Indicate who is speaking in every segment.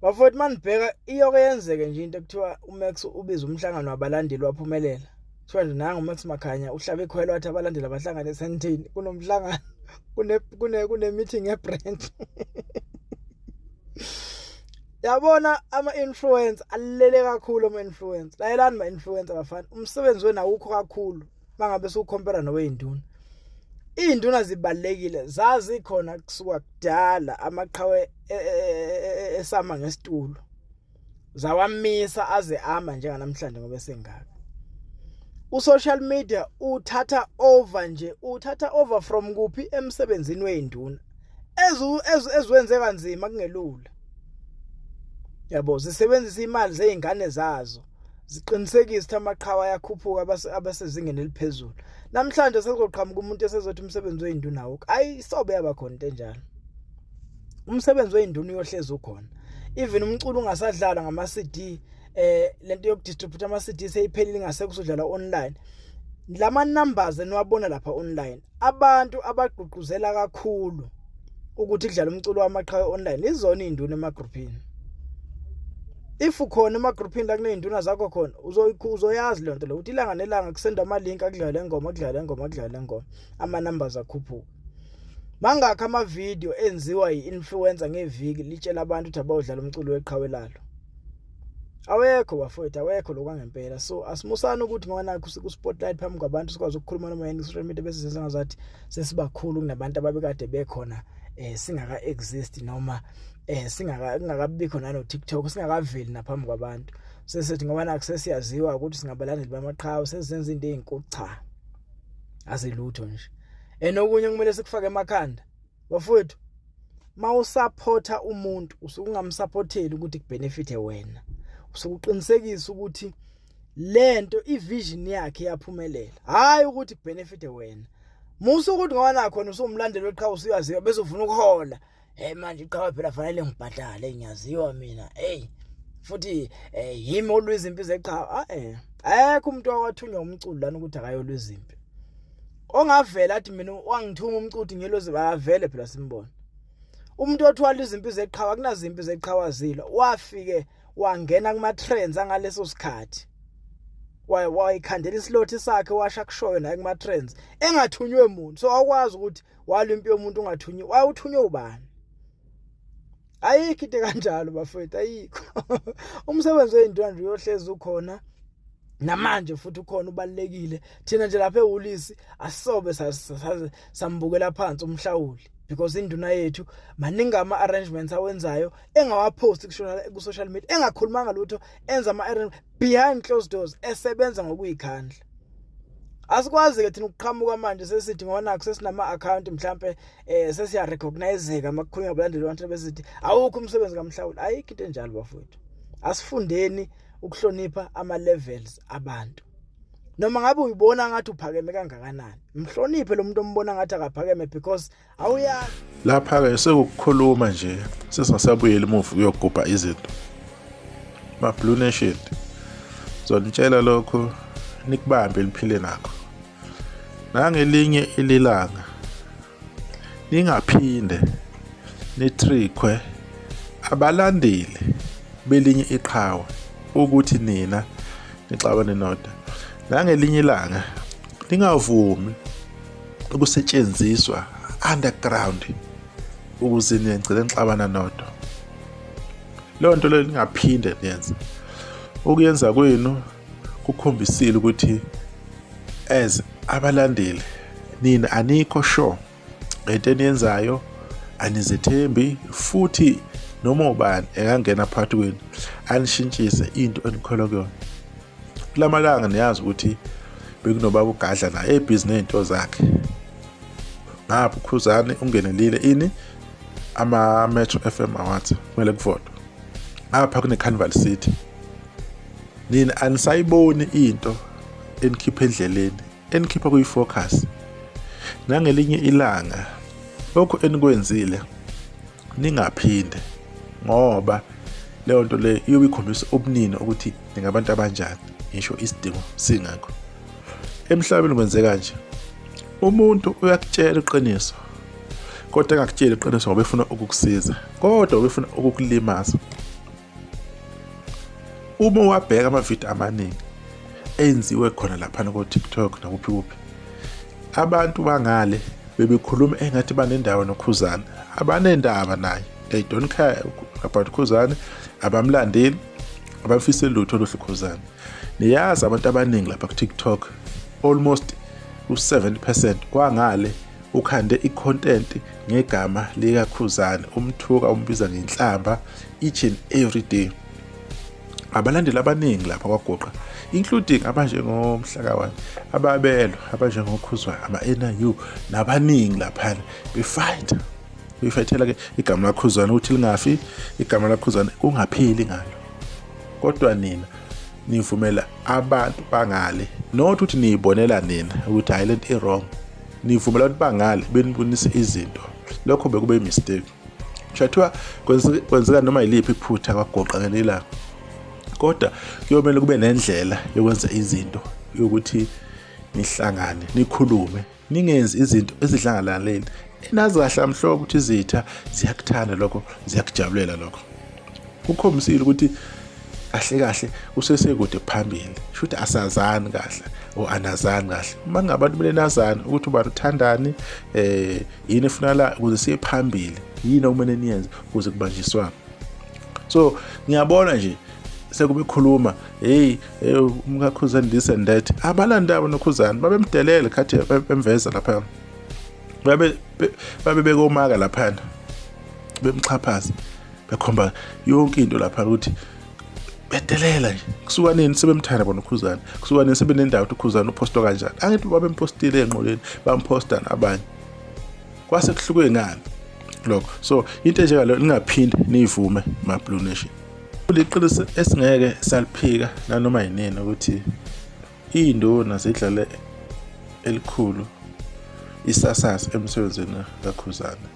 Speaker 1: Bafowethu, manibheka iyoke yenzeke nje into ekuthiwa uMax ubiza umhlangano wabalandeli waphumelela. Kuthiwa nje nangu uMax Makhanya uhlabe ikhwelo wathi abalandeli abahlangane esentini kunomhlangano kune kune kune meeting ye-branch. Yabona ama-influencer alele kakhulu ama-influencer. Layelani ma-influencer bafana, umsebenzi wenu awukho kakhulu mangabe suwukhompera nowey'nduna. Iy'nduna zibalulekile zazikhona kusuka kudala amaqhawe e, e, e, esama ngesitulo zawamisa aze ama njenganamhlanje ngoba esengaka. U-social media uthatha over nje, uthatha over from kuphi? Emsebenzini wey'nduna eziwenze kanzima kungelula, yabo. Zisebenzisa imali zey'ngane zazo ziqinisekise ukuthi amaqhawe ayakhuphuka abasezingeni eliphezulu. Namhlanje sekuzoqhamuka umuntu esezothi umsebenzi wey'nduna awukho. Ayi, sobe yaba khona into enjalo. Umsebenzi wey'nduna uyohlezi ukhona even umculo ungasadlalwa ngama-CD. Lento yokudistribute ama-CD seyiphelile, ingase kusudlalwa online. Lama numbers eniwabona lapha online, abantu abagqugquzela kakhulu ukuthi kudlala umculo wamaqhawe online izona izinduna emagruphini. If ukhona emagruphini la kuney'nduna zakho khona, uzoyazi leyo nto leyo ukuthi ilanga nelanga kusendwa ama-link, akudlala le ngoma, akudlala le ngoma, akudlala le ngoma, ama-numbers akhuphuka. Mangakhi ama-video enziwa yi-influencer ngeviki litshela abantu ukuthi abayodlala umculo weqhawe lalo? Awekho bafowethu, awekho lokho angempela. So asimusani ukuthi ngoba nakho siku-spotlight phambi kwabantu, sikwazi ukukhuluma noma yini ku-social media, bese senza ngazathi sesibakhulu kunabantu ababekade bekhona singaka exist noma singaka kungakabikho nano TikTok, singakaveli naphambi kwabantu, sesithi ngoba nakho sesiyaziwa ukuthi singabalandeli bamaqhawe sesizenza into ezinkulu. Cha, azilutho nje. Enokunye kumele sikufake emakhanda bafowethu, mawusaphotha umuntu usuke ungamsupporteli ukuthi kubenefite wena, usuke uqinisekisa ukuthi lento ivision yakhe yaphumelela, hayi ukuthi kubenefite wena. Musa ukuthi ngoba nakho usumlandeli weqhawe, usuyaziwa, bese ufuna ukuhola. Hey, manje iqhawe phela fanele ngibhadale, ngiyaziwa mina, hey, futhi yimi olwa izimpi zeqhawe. Ah, ayekho umuntu owathunywa umculo lana ukuthi akayolwa izimpi, ongavela athi mina wangithuma umculo ngelozi. Bayavele phela simbona umuntu othwala izimpi zeqhawe. Akunazimpi zeqhawe azilwa, wafike wangena kuma trends angaleso sikhathi, wayikhandela isilothi sakhe, washa kushoyo naye kuma trends engathunywe umuntu. So awukwazi ukuthi walwa impi yomuntu ungathunyiwe. Wayuthunywe ubani? Ayikho into kanjalo bafowethu, ayikho. Umsebenzi wey'ntwana nje uyohlezi ukhona namanje futhi ukhona, ubalekile. Thina nje lapha eWulisi asisobe sambukela phansi umhlawuli because induna yethu maningi ama arrangements awenzayo engawaphosti kushona ku social media, engakhulumanga lutho, enza ama arrangements behind closed doors, esebenza ngokuyikhandla. Asikwazi ke thina ukuqhamuka manje sesithi ngoba nakho sesinama account mhlambe sesiya recognizeka makukhulunywa abalandeli abantu, besithi awukho umsebenzi kamhlawuli. Ayikho into enjalo bafowethu. Asifundeni ukuhlonipha ama levels abantu. Noma ngabe uyibona ngathi uphakeme kangakanani, mhloniphe lo muntu ombona ngathi akaphakeme because awuyazi.
Speaker 2: Lapha-ke sekukukhuluma nje, sesingasabuyeli emuva ukuyogubha izinto. Ma-Blue Nation, zonitshela lokhu, nikubambe niphile nakho. Nangelinye ililanga ningaphinde nitrikhwe abalandeli belinye iqhawe ukuthi nina nixabane nodwa. Nangelinye ilanga ningavumi ukusetshenziswa underground ukuze nigcine nixabana nodwa. Leyo nto leyo ningaphinde niyenze. Ukuyenza kwenu kukhombisile ukuthi as abalandeli nina anikho sure ngento eniyenzayo, anizethembi, futhi noma ubani engangena phakathi kwenu anishintshise into enikholwa kuyona. Kulamalanga niyazi ukuthi bekunobaba uGadla naye ebhizi ney'nto zakhe ngapha, uKhuzani ungenelile ini ama-Metro FM Awards, kumele kuvotwe ngapha kune-Carnival City. Nina anisayiboni into enikhipha endleleni, enikhipha kuyi-focus. Nangelinye ilanga lokhu enikwenzile ningaphinde, ngoba leyo nto leyo iyobe ikhombisa ubunini ukuthi ningabantu abanjani, ngisho isidingo singekho. Emhlabeni kwenzeka nje, umuntu uyakutshela iqiniso kodwa engakutsheli iqiniso ngoba efuna ukukusiza, kodwa ubefuna ukukulimaza. Uma uwabheka amavidiyo amaningi enziwe khona laphana ko-TikTok nakuphi kuphi, abantu bangale bebekhuluma engathi banendawo noKhuzani, abanendaba naye, they don't care about Khuzani, abamlandeli, abamfiseli lutho oluhle uKhuzani. Niyazi abantu abaningi lapha ku-TikTok, almost u-70% kwangale ukhande i-content ngegama likaKhuzani, umthuka, umbiza ngenhlamba each and every day. Abalandeli abaningi lapha kwaGuqa, including abanjengomhlakawani, ababelwa abanjengoKhuzwayo, ama-NIU nabaningi laphana befighter, befightela ke igama laKhuzwane ukuthi lingafi, igama laKhuzwane kungapheli ngalo. Kodwa nina nivumela abantu bangale, not ukuthi niyibonela nina ukuthi hayi lento i-wrong, nivumela abantu bangale benibonise izinto. Lokho bekube mistake. Shathiwa kwenzeka noma yiliphi iphutha kwaGoqa ngelilanga, kodwa kuyomele kube nendlela yokwenza izinto yokuthi nihlangane, nikhulume, ningenzi izinto ezidlangalaleni. Enazi kahle amhlophe ukuthi izitha ziyakuthanda lokho, ziyakujabulela lokho. Kukhombisile ukuthi kahle kahle usesekude phambili, shuthi asazani kahle or anazani kahle. Uma kungabantu kumele nazane ukuthi ubani uthandani, yini efunakala ukuze siye phambili, yini okumele niyenze ukuze kubanjiswane. So ngiyabona nje sekube khuluma, hey hey, umkaKhuzani this and that, abalandaba noKhuzani, babemdelele khathi bemveza lapha, babe bekomaka laphana, bemxhaphaza, bekhomba yonke into lapha ukuthi bedelela nje. Kusuka nini sebemthanda bona uKhuzani? Kusuka nini sebenendawo ukuthi uKhuzani uphostwa kanjani? Angithi babempostile enqoleni, bamphosta nabanye, kwase kuhluke ngani lokho? So into enjengalo ningaphinde niyivume, ma Blue Nation. Kuliqiniso esingeke saliphika nanoma yinini ukuthi iy'nduna zidlale elikhulu isasasa emsebenzini kaKhuzani,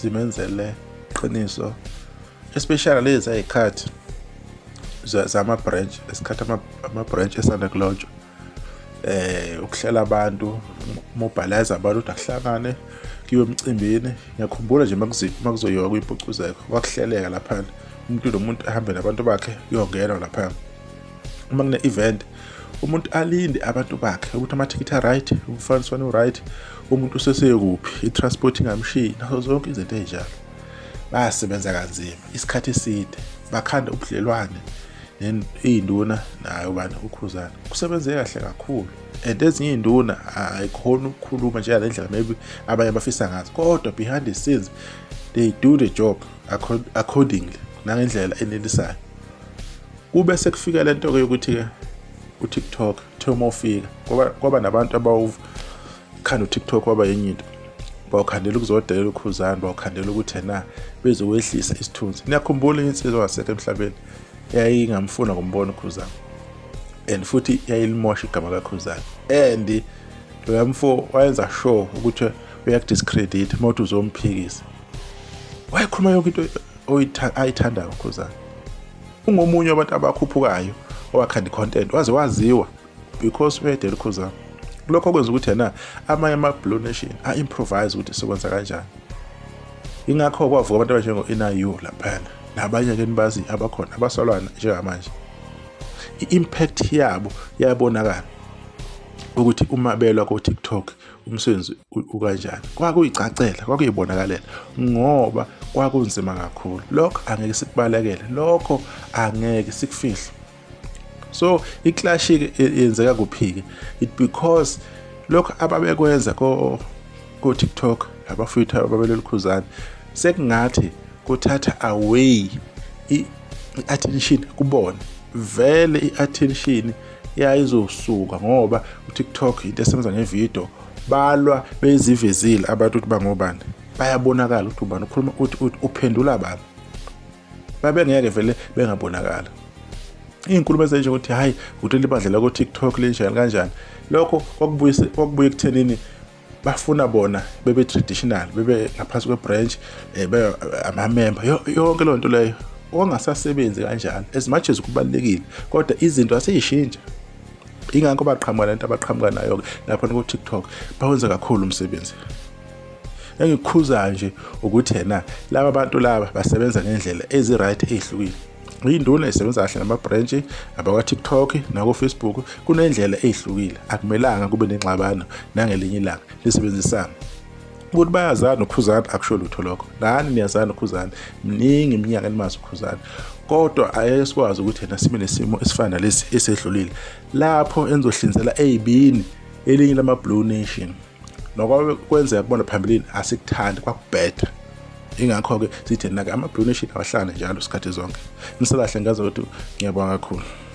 Speaker 2: zimenzele qiniso, especially lezi ayikhathi zama-branch, esikhathi ama-branch esanda kulotshwa, ukuhlela abantu, mobilize abantu ukuthi akuhlangane kuyiwe emcimbini. Ngiyakhumbula nje makuzoyiwa kuyimpucuzeko, kwakuhleleka laphana, umuntu nomuntu ahambe nabantu bakhe, kuyongenwa laphana. Uma kune-event, umuntu alinde abantu bakhe ukuthi amathikithi a-right, umfaniswano u-right, umuntu usesekuphi, i-transport ingamshiyi, nazo zonke izinto ey'njalo. Bayasebenza kanzima isikhathi eside, bakhanda ubudlelwane iy'nduna nayo bani uKhuzani, kusebenze kahle kakhulu. And ezinye iy'nduna ayikhona ukukhuluma njengale ndlela maybe abanye abafisa ngazo, kodwa behind the scenes they do the job accordingly nangendlela enelisayo. Kube sekufika lento-ke yokuthi-ke u-TikTok kuthiwa uma ufika kwaba nabantu abawukhanda u-TikTok waba yenye into, bawukhandela ukuzodelela uKhuzani, bawukhandela ukuthi ena bezowehlisa isithunzi. Niyakhumbula insizwa wasekho emhlabeni yayingamfuna ngombona uKhuzani, and futhi yayilimosha igama kaKhuzani, and loya mfo wayenza sure ukuthi uyakudiscredit uma uthi uzomphikisa. Wayekhuluma yonke into ayithandayo uKhuzani. Ungomunye wabantu abakhuphukayo owakhanda i-content waze waziwa because uyedela uKhuzani. Lokho kwenza ukuthi yena amanye ama-Blue Nation a-improvise ukuthi sokwenza kanjani. Ingakho kwavuka abantu abanjengo-NIU laphana nabanye-ke nibazi abakhona abasolwana njengamanje. I-impact yabo yabonakala ukuthi uma belwa ko-TikTok umsebenzi ukanjani, kwakuyicacela, kwakuyibonakalela ngoba kwakunzima kakhulu. Lokho angeke sikubalekele, lokho angeke sikufihle. So i-clash-ke yenzeka kuphi-ke? It because lokho ababekwenza ko-TikTok, abafowethu ababelwela uKhuzani, sekungathi kuthatha away i-attention kubona. Vele i-attention yayizosuka ngoba u-TikTok into esebenza ngevidiyo, balwa bezivezile abantu ukuthi bangobani, bayabonakala ukuthi ubani ukhuluma, uthi uphendula bani, babengeke vele bengabonakala. Iy'nkulumo ezinje ukuthi hhayi ukuthi libandla ko-TikTok linjani kanjani, lokho kwakubuye ekuthenini bafuna bona bebe traditional, bebe ngaphansi kwe-branch, bebe amamemba, yonke leyo nto leyo ongasasebenzi kanjalo. As much as kubalulekile, kodwa izinto aseyishintsha. Ingakho baqhamuka lento abaqhamuka nayo-ke lapha ku-TikTok, bawenza kakhulu umsebenzi. Engikukhuzayo nje ukuthi yena laba bantu laba basebenza ngendlela ezi-right ey'hlukile. Iy'nduna zisebenza kahle nama-branch abakwa-TikTok nako-Facebook kunendlela ey'hlukile akumelanga kube nengxabano nangelinye ilanga nisebenzisana ukuthi bayazana ukhuzana akusho lutho lokho nani niyazana ukhuzana mningi iminyaka enimazi ukhuzana kodwa ayeke sikwazi ukuthi yena sibe nesimo esifana nalesi esedlulile lapho enizohlinzela ey'bini elinye lama-blue nation nokwabe kwenzeka kubona phambilini asikuthandi kwakubheda ingakho-ke sithi nake ama-blue nation awahlangane njalo sikhathi zonke nisalahle ngazi ukuthi ngiyabonga kakhulu.